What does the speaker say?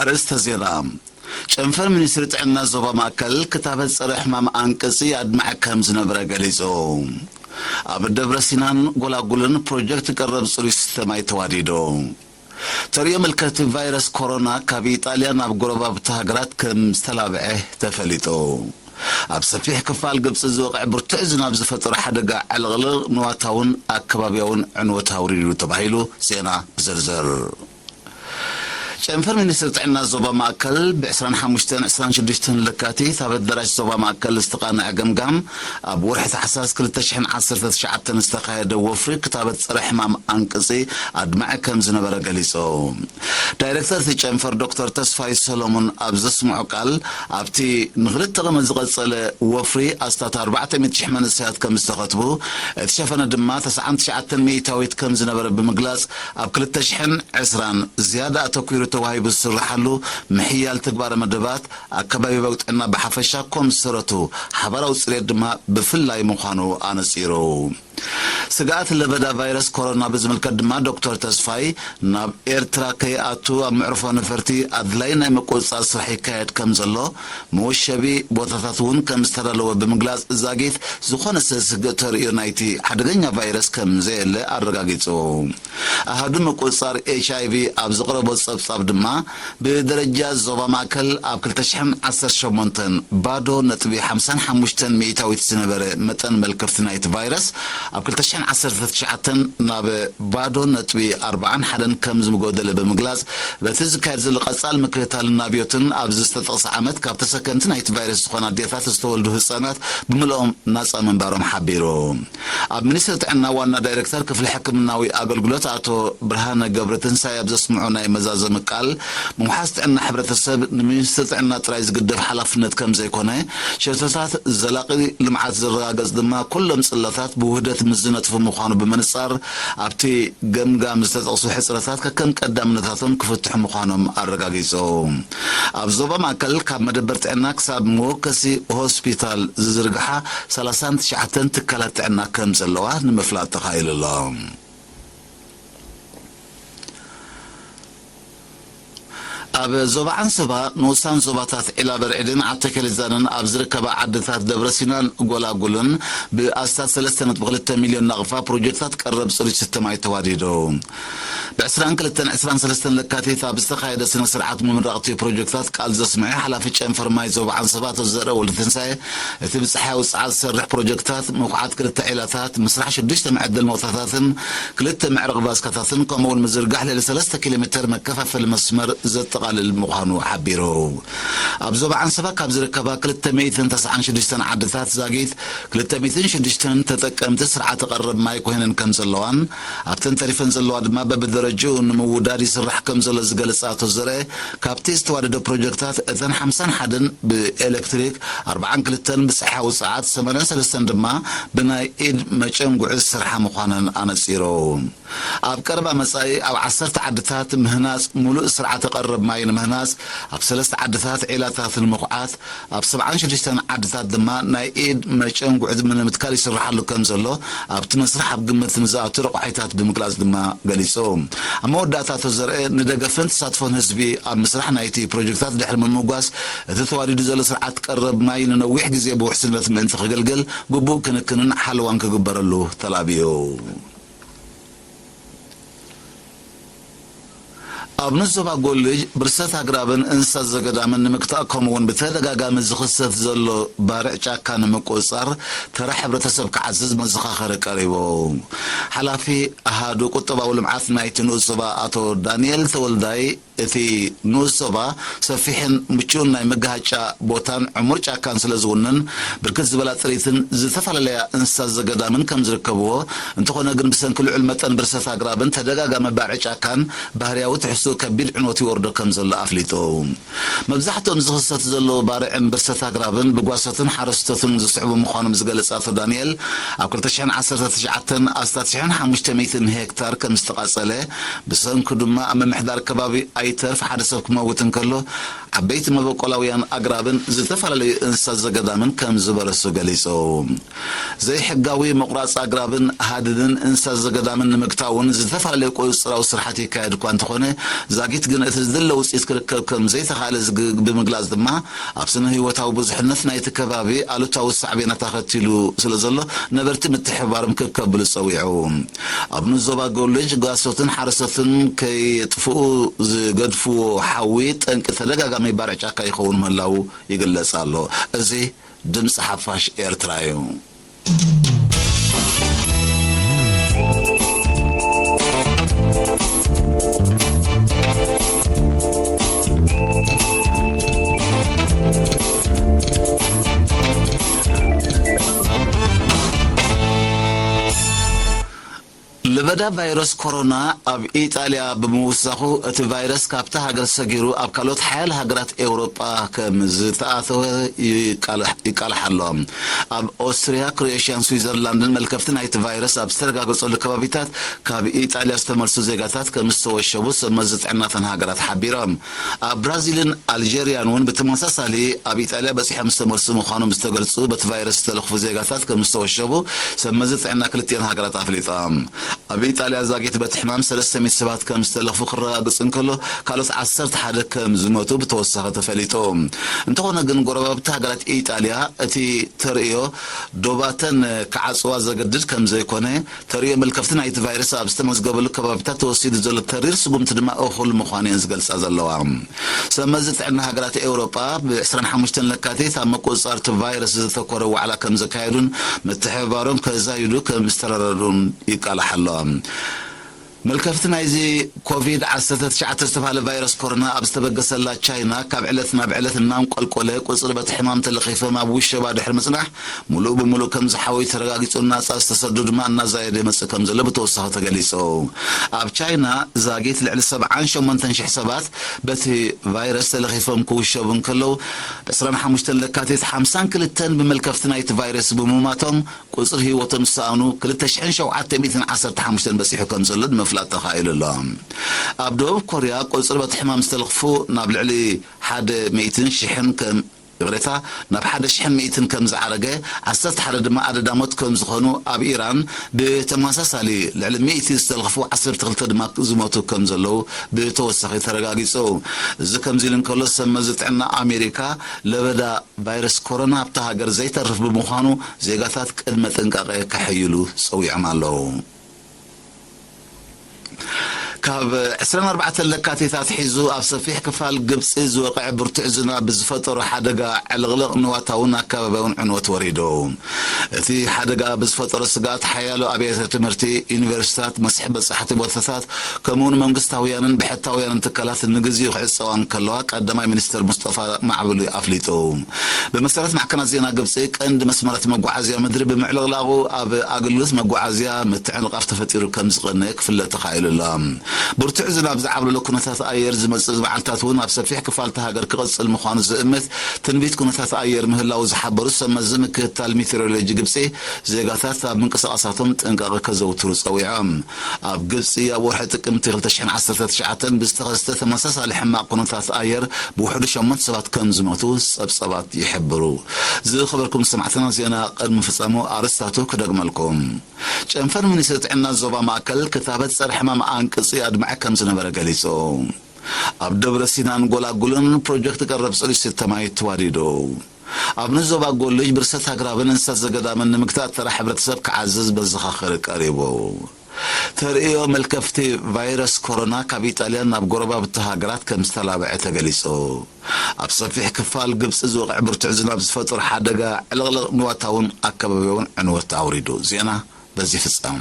ኣርእስተ ዜና። ጨንፈር ሚኒስትሪ ጥዕና ዞባ ማእከል ክታበት ጸረ ሕማም ኣንቅጺ ኣድማዒ ከም ዝነበረ ገሊጹ። ኣብ ደብረ ሲናን ጎላጉልን ፕሮጀክት ቀረብ ጽሩይ ስተ ማይ ተዋዲዱ። ተርእዮ ምልክት ቫይረስ ኮሮና ካብ ኢጣልያ ናብ ጎረባብቲ ሃገራት ከም ዝተላብዐ ተፈሊጡ። ኣብ ሰፊሕ ክፋል ግብጺ ዝወቕዐ ብርቱዕ ዝናብ ዝፈጠሮ ሓደጋ ዕልቕልቕ ንዋታውን ኣከባብያውን ዕንወት ኣውሪዱ ተባሂሉ። ዜና ብዝርዝር። ጨንፈር ሚኒስትሪ ጥዕና ዞባ ማእከል ብ ዕስራን ሓሙሽተን ዕስራን ሽዱሽተን ለካቲት ኣብ ኣዳራሽ ዞባ ማእከል ዝተቓንዐ ገምጋም፣ ኣብ ወርሒ ታሕሳስ ክልተ ሽሕን ዓሰርተ ትሽዓተን ዝተኻየደ ወፍሪ ክታበት ጸረ ሕማም ኣንቅጺ ኣድማዒ ከም ዝነበረ ገሊጹ። ዳይሬክተር እቲ ጨንፈር ዶክተር ተስፋይ ሰሎሞን ኣብ ዘስምዖ ቃል፣ ኣብቲ ንኽልተ ቀመት ዝቐጸለ ወፍሪ ኣስታት ኣርባዕተ ሚእቲ ሽሕ መንእሰያት ከም ዝተኸትቡ፣ እቲ ሸፈነ ድማ ተስዓን ትሽዓተን ሚእታዊት ከም ዝነበረ ብምግላጽ፣ ኣብ ክልተ ሽሕን ዕስራን ዝያዳ ኣተኲሩ ተዋሂቡ ዝስርሓሉ ምሕያል ተግባረ መደባት ኣከባቢያዊ ጥዕና ብሓፈሻ ኮም ዝሰረቱ ሓባራዊ ጽሬት ድማ ብፍላይ ምዃኑ ኣነጺሩ። ስግኣት ለበዳ ቫይረስ ኮሮና ብዝምልከት ድማ ዶክተር ተስፋይ፣ ናብ ኤርትራ ከይኣቱ ኣብ መዕርፎ ነፈርቲ ኣድላይ ናይ ምቁጽጻር ስራሕ ይካየድ ከም ዘሎ፣ መወሸቢ ቦታታት እውን ከም ዝተዳለወ ብምግላጽ፣ ዛጊት ዝኾነ ስግእ ተርእዮ ናይቲ ሓደገኛ ቫይረስ ከም ዘየለ ኣረጋጊጹ። ኣሃዱ ምቁጽጻር ኤች ኣይ ቪ ኣብ ዘቕረቦ ጸብጻብ ድማ፣ ብደረጃ ዞባ ማእከል ኣብ ክልተ ሽሕን ዓሰርተ ሸሞንተን ባዶ ነጥቢ ሓምሳን ሓሙሽተን ሚእታዊት ዝነበረ መጠን መልከፍቲ ናይቲ ቫይረስ፣ ኣብ ክልተ ሽሕን ዓሰርተ ትሽዓተን ናብ ባዶ ነጥቢ ኣርባዓን ሓደን ከም ዝጎደለ ብምግላጽ፣ በቲ ዝካየድ ዘሎ ቀጻሊ ምክትታልን ናብዮትን ኣብዚ ዝተጠቕሰ ዓመት ካብ ተሰከምቲ ናይቲ ቫይረስ ዝኾና ኣዴታት ዝተወልዱ ህጻናት ብምልኦም ናጻ ምንባሮም ሓቢሩ። ኣብ ሚኒስትሪ ጥዕና ዋና ዳይሬክተር ክፍሊ ሕክምናዊ ኣገልግሎት ኣቶ ብርሃነ ገብረትንሳኤ ኣብ ዘስምዖ ናይ መዛዘሚ ቃል፣ ምውሓስ ጥዕና ሕብረተሰብ ንሚኒስትሪ ጥዕና ጥራይ ዝግደፍ ሓላፍነት ከም ዘይኮነ፣ ሸቶታት ዘላቒ ልምዓት ዝረጋገጽ ድማ ኩሎም ጽላታት ብውህደት ምስ ዝነጥፉ ምዃኑ ብምንጻር፣ ኣብቲ ገምጋም ዝተጠቕሱ ሕጽረታት ከከም ቀዳምነታቶም ክፍትሑ ምዃኖም ኣረጋጊጹ። ኣብ ዞባ ማእከል ካብ መደበር ጥዕና ክሳብ መወከሲ ሆስፒታል ዝዝርግሓ ሰላሳን ትሽዓተን ትካላት ጥዕና ከም ዘለዋ ንምፍላጥ ተኻኢሉ ኣሎ። ኣብ ዞባ ዓንሰባ ንኡሳን ዞባታት ዒላ በርዒድን ዓዲ ከሊዛንን ኣብ ዝርከባ ዓድታት ደብረ ሲናን ጎላጉልን ብኣስታት ሰለስተ ነጥቢ ክልተ ሚልዮን ናቕፋ ፕሮጀክታት ቀረብ ጽሩይ ስተ ማይ ተዋዲዱ። ብ ዕስራን ክልተን ዕስራን ሰለስተን ለካቲት ኣብ ዝተኻየደ ስነ ስርዓት ምምራቕ እቲ ፕሮጀክታት ቃል ዘስምዐ ሓላፊ ጨንፈር ማይ ዞባ ዓንሰባ ኣቶ ዘርአ ወልደትንሳኤ፣ እቲ ብጸሓያዊ ጸዓት ዝሰርሕ ፕሮጀክታት ምኹዓት ክልተ ዒላታት፣ ምስራሕ ሽዱሽተ መዐደል ሞቕታታትን ክልተ መዕረቒ ባስካታትን ከምኡውን ምዝርጋሕ ልዕሊ ሰለስተ ኪሎ ሜተር መከፋፈሊ መስመር ዘጠቓልል ምዃኑ ሓቢሩ። ኣብ ዞባ ዓንሰባ ካብ ዝርከባ ክልተ ሚእትን ተስዓን ሽዱሽተን ዓድታት ዛጊት ክልተ ሚእትን ሽዱሽተን ተጠቀምቲ ስርዓተ ቀረብ ማይ ኮይነን ከም ዘለዋን፣ ኣብተን ተሪፈን ዘለዋ ድማ በብደረጅኡ ንምውዳድ ይስራሕ ከም ዘሎ ዝገለጸ ኣቶ ዘርአ፣ ካብቲ ዝተዋደደ ፕሮጀክታት እተን ሓምሳን ሓደን ብኤሌክትሪክ፣ ኣርባዓን ክልተን ብጸሓያዊ ጸዓት፣ ሰማንያን ሰለስተን ድማ ብናይ ኢድ መጨንጉዒ ዝሰርሓ ምዃነን ኣነጺሩ። ኣብ ቀረባ መጻኢ ኣብ ዓሰርተ ዓድታት ምህናጽ፣ ሙሉእ ስርዓተ ቀረብ ማይ ንምህናጽ፣ ኣብ ሰለስተ ዓድታት ዒላታት ንምኹዓት፣ ኣብ ሰብዓን ሽዱሽተን ዓድታት ድማ ናይ ኢድ መጨንጉዒ ንምትካል ይስርሓሉ ከም ዘሎ ኣብቲ መስርሕ ኣብ ግምት ንዝኣቱ ረቋሒታት ብምግላጽ ድማ ገሊጹ። ኣብ መወዳእታ ኣቶ ዘርአ፣ ንደገፍን ተሳትፎን ህዝቢ ኣብ ምስራሕ ናይቲ ፕሮጀክታት ድሕሪ ምምጓስ፣ እቲ ተዋዲዱ ዘሎ ስርዓት ቀረብ ማይ ንነዊሕ ግዜ ብውሕስነት ምእንቲ ከገልግል ግቡእ ክንክንን ሓለዋን ክግበረሉ ተላብዩ። ኣብ ንዞባ ጎልጅ ብርሰት ኣግራብን እንስሳ ዘገዳምን ንምክታእ ከምኡውን ብተደጋጋሚ ዝኽሰት ዘሎ ባርዕ ጫካ ንምቁጽጻር ተራ ሕብረተሰብ ክዓዝዝ መዘኻኸሪ ቀሪቡ። ሓላፊ ኣሃዱ ቁጠባዊ ልምዓት ናይቲ ንኡስ ዞባ ኣቶ ዳንኤል ተወልዳይ፣ እቲ ንኡስ ዞባ ሰፊሕን ምቹእን ናይ መጋሃጫ ቦታን ዕሙር ጫካን ስለ ዝውንን፣ ብርክት ዝበላ ጥሪትን ዝተፈላለያ እንስሳ ዘገዳምን ከም ዝርከብዎ፣ እንተኾነ ግን ብሰንኪ ልዑል መጠን ብርሰት ኣግራብን ተደጋጋሚ ባርዕ ጫካን ባህርያዊ ትሕዝትኡ ከቢድ ዕንወት ይወርዶ ከም ዘሎ ኣፍሊጡ። መብዛሕትኦም ዝኽሰቱ ዘለዉ ባርዕን ብርሰት ኣግራብን ብጓሶትን ሓረስቶትን ዝስዕቡ ምዃኖም ዝገለጸ ኣቶ ዳንኤል፣ ኣብ ክልተ ሽሕን ዓሰርተ ትሽዓተን ኣስታት ሽሕን ሓሙሽተ ሚእትን ሄክታር ከም ዝተቓጸለ፣ ብሰንኩ ድማ ኣብ ምምሕዳር ከባቢ ኣይተርፍ ሓደ ሰብ ክመውት እንከሎ፣ ዓበይቲ መበቆላውያን ኣግራብን ዝተፈላለዩ እንስሳት ዘገዳምን ከም ዝበረሱ ገሊጹ። ዘይሕጋዊ ምቑራጽ ኣግራብን ሃድንን እንስሳት ዘገዳምን ንምግታው እውን ዝተፈላለዩ ቁጽጽራዊ ስራሓት ይካየድ እኳ እንተኾነ፣ ዛጊት ግን እቲ ዝድለ ውጽኢት ክርከብ ከም ዘይተኻእለ ዝግ-፣ ብምግላጽ ድማ፣ ኣብ ስነ ህይወታዊ ብዙሕነት ናይቲ ከባቢ ኣሉታዊ ሳዕቤናት ኣኸቲሉ ስለ ዘሎ፣ ነበርቲ ምትሕብባሮም ክከብሉ ጸዊዑ። ኣብ ንዞባ ጎልጅ ጓሶትን ሓረስቶትን ከየጥፍኡ ዝገድፍዎ ሓዊ ጠንቂ ተደጋጋሚ ባርዕ ጫካ ይኸውን ምህላዉ ይግለጽ ኣሎ። እዚ ድምጺ ሓፋሽ ኤርትራ እዩ። ለበዳ ቫይረስ ኮሮና ኣብ ኢጣልያ ብምውሳኹ፣ እቲ ቫይረስ ካብታ ሃገር ሰጊሩ ኣብ ካልኦት ሓያል ሃገራት ኤውሮጳ ከም ዝተኣተወ ይቃል-፣ ይቃልሕ ኣሎ። ኣብ ኦስትርያ፣ ክሮኤሽያን ስዊዘርላንድን መልከፍቲ ናይቲ ቫይረስ ኣብ ዝተረጋገጸሉ ከባቢታት፣ ካብ ኢጣልያ ዝተመልሱ ዜጋታት ከም ዝተወሸቡ ሰብ መዚ ጥዕናተን ሃገራት ሓቢሮም። ኣብ ብራዚልን ኣልጀርያን እውን ብተመሳሳሊ ኣብ ኢጣልያ በጺሖም ዝተመልሱ ምዃኖም ዝተገልጹ፣ በቲ ቫይረስ ዝተለኽፉ ዜጋታት ከም ዝተወሸቡ ሰብ መዚ ጥዕና ክልቲኦን ሃገራት ኣፍሊጦም። ኣብ ኢጣልያ ዛጊት በቲ ሕማም ሰለስተ ሚእቲ ሰባት ከም ዝተለኽፉ ክረጋግጽ እንከሎ፣ ካልኦት ዓሰርተ ሓደ ከም ዝሞቱ ብተወሳኺ ተፈሊጡ። እንተኾነ ግን፣ ጎረባብቲ ሃገራት ኢጣልያ እቲ ተርእዮ ዶባተን ክዓጽዋ ዘገድድ ከም ዘይኮነ፣ ተርእዮ መልከፍቲ ናይቲ ቫይረስ ኣብ ዝተመዝገበሉ ከባቢታት ተወሲዱ ዘሎ ተሪር ስጉምቲ ድማ እኹል ምዃኑ እየን ዝገልጻ ዘለዋ። ሰብ መዚ ጥዕና ሃገራት ኤውሮጳ ብ ዕስራን ሓሙሽተን ለካቲት ኣብ ምቁጽጻር እቲ ቫይረስ ዘተኮረ ዋዕላ ከም ዘካየዱን ምትሕብባሮም ከዛይዱ ከም ዝተረዳድኡን ይቃላሕ ኣሎ። መልከፍቲ ናይዚ ኮቪድ ዓሰርተ ትሽዓተ ዝተባህለ ቫይረስ ኮሮና ኣብ ዝተበገሰላ ቻይና፣ ካብ ዕለት ናብ ዕለት እናንቆልቆለ፣ ቁጽሪ በቲ ሕማም ተለኺፎም ኣብ ውሸባ ድሕሪ ምጽናሕ፣ ሙሉእ ብሙሉእ ከም ዝሓወዩ ተረጋጊጹ፣ ናጻ ዝተሰዱ ድማ እናዛየደ ይመጽእ ከም ዘሎ ብተወሳኺ ተገሊጹ። ኣብ ቻይና ዛጊት ልዕሊ ሰብዓን ሸሞንተን ሽሕ ሰባት በቲ ቫይረስ ተለኺፎም ክውሸቡ እንከለዉ፣ ዕስራን ሓሙሽተን ለካቲት ሓምሳን ክልተን ብመልከፍቲ ናይቲ ቫይረስ ብምሙማቶም፣ ቁጽሪ ህይወቶም ዝሰኣኑ ክልተ ሽሕን ሸውዓተ ሚእትን ዓሰርተ ሓሙሽተን በጺሑ ከም ዘሎ ንምፍላጥ ተኻኢሉ ኣሎ። ኣብ ደቡብ ኮርያ ቁጽሪ በቲ ሕማም ዝተለኽፉ ናብ ልዕሊ ሓደ ሚእትን ሽሕን ከም፣ ይቕሬታ፣ ናብ ሓደ ሽሕን ሚእትን ከም ዝዓረገ፣ ዓሰርተ ሓደ ድማ ኣደዳ ሞት ከም ዝኾኑ፣ ኣብ ኢራን ብተመሳሳሊ ልዕሊ ሚእቲ ዝተለኽፉ ዓሰርተ ክልተ ድማ ዝሞቱ ከም ዘለዉ ብተወሳኺ ተረጋጊጹ። እዚ ከምዚ ኢሉ እንከሎ፣ ሰብ መዚ ጥዕና ኣሜሪካ ለበዳ ቫይረስ ኮሮና ኣብታ ሃገር ዘይተርፍ ብምዃኑ፣ ዜጋታት ቅድመ ጥንቃቐ ከሐይሉ ጸዊዖም ኣለዉ። ካብ ዕስራን ኣርባዕተን ለካቲት ኣትሒዙ ኣብ ሰፊሕ ክፋል ግብጺ ዝወቕዐ ብርቱዕ ዝናብ ብዝፈጠሮ ሓደጋ ዕልቕልቕ ንዋታውን ኣከባቢያውን ዕንወት ወሪዱ። እቲ ሓደጋ ብዝፈጠሮ ስግኣት ሓያሎ ኣብያተ ትምህርቲ፣ ዩኒቨርሲታት፣ መስሕብ በጻሕቲ ቦታታት፣ ከምኡውን መንግስታውያንን ብሕታውያንን ትካላት ንግዚኡ ክዕጸዋ እንከለዋ፣ ቀዳማይ ሚኒስትር ሙስጠፋ ማዕበሊ ኣፍሊጡ። ብመሰረት ማዕከናት ዜና ግብጺ፣ ቀንዲ መስመራት መጓዓዝያ ምድሪ ብምዕልቕላቑ፣ ኣብ ኣገልግሎት መጓዓዝያ ምትዕንቓፍ ተፈጢሩ ከም ዝቐነየ ክፍለጥ ተኻኢሉ ኣሎ። ብርቱዕ ዝናብ ዝዓብለሎ ኩነታት ኣየር ዝመጽእ መዓልታት እውን ኣብ ሰፊሕ ክፋል እታ ሃገር ክቕጽል ምዃኑ ዝእምት ትንቢት ኩነታት ኣየር ምህላዉ ዝሓበሩ ሰብ መዚ ምክትታል ሜቴሮሎጂ ግብጺ፣ ዜጋታት ኣብ ምንቅስቓሳቶም ጥንቃቐ ከዘውትሩ ጸዊዖም። ኣብ ግብጺ ኣብ ወርሒ ጥቅምቲ ክልተ ሽሕን ዓሰርተ ትሽዓተን ብዝተኸስተ ተመሳሳሊ ሕማቕ ኩነታት ኣየር ብውሕዱ ሸሞንተ ሰባት ከም ዝሞቱ ጸብጸባት ይሕብሩ። ዝኸበርኩም ሰማዕትና፣ ዜና ቅድሚ ፍጻሙ ኣርእስታቱ ክደግመልኩም። ጨንፈር ሚኒስትሪ ጥዕና ዞባ ማእከል ክታበት ጸረ ሕማም ኣንቅጺ ኣድማዒ ከም ዝነበረ ገሊጹ። ኣብ ደብረ ሲናን ጎላጉልን ፕሮጀክት ቀረብ ጽሩይ ዝስተ ማይ ተዋዲዱ። ኣብ ንዞባ ጎልጅ ብርሰት ኣግራብን እንስሳት ዘገዳምን ንምግታእ ተራ ሕብረተሰብ ክዓዝዝ መዘኻኸሪ ቀሪቡ። ተርእዮ መልከፍቲ ቫይረስ ኮሮና ካብ ኢጣልያ ናብ ጎረባብቲ ሃገራት ከም ዝተላብዐ ተገሊጹ። ኣብ ሰፊሕ ክፋል ግብጺ ዝወቕዐ ብርቱዕ ዝናብ ዝፈጥሮ ሓደጋ ዕልቕልቕ ንዋታውን ኣከባቢያውን ዕንወት ኣውሪዱ። ዜና በዚ ፍጻም።